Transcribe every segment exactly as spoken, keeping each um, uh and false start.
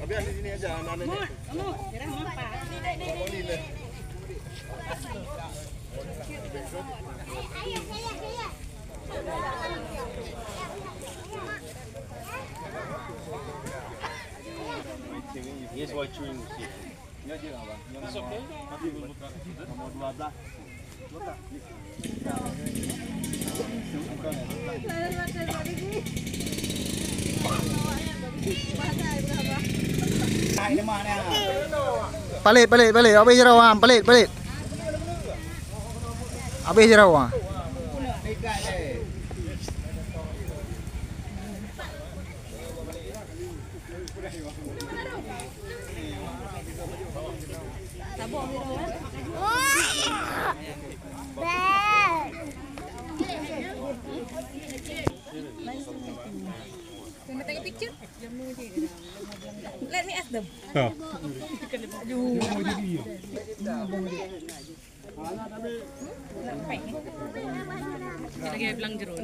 Habis di sini aja anak-anak. Yes, while chewing the seed. It's okay. Nomor dua belas. Palit, palit, palit. Habis jerawa, palit, palit. Habis jerawa. Can I take a picture? Let me ask them. Lagi bilang jeruk.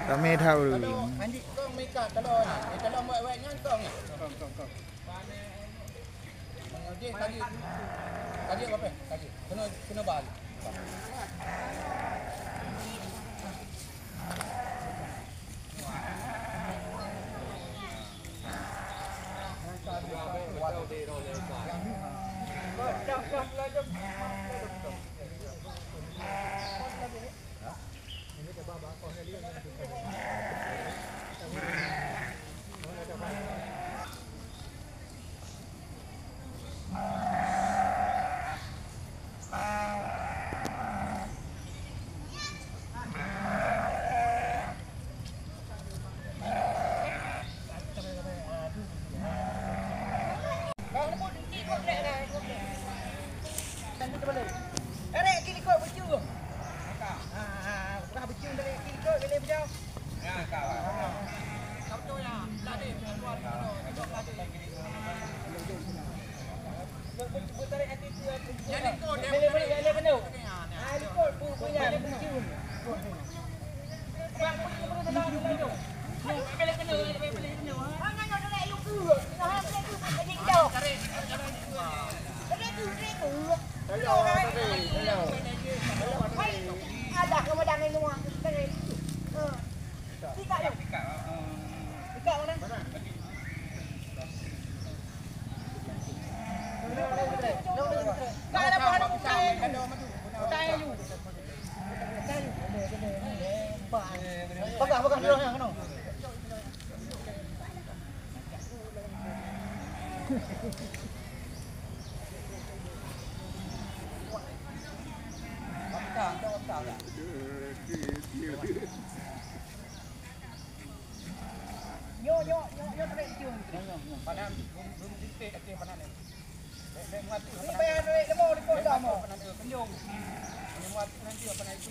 Ramé that ureueng. Andik kong meuikat taloe nyan. Eh, taloe wék-wék nyan kong nyan. Jih, tajik. Tajik berapa? Tajik. Kena, kena bal. Nyoe, nyoe, nyoe, nyoe tarék cium. Nyoe, nyoe, nyoe. Panan, belum, belum timpék, timpék panan ni. Bèk, bèk meuhati. Ni panan. Payah tarék leumo di pos dah mo. Panan, eh, kenyong. Ni meuhati nanti apa nak itu.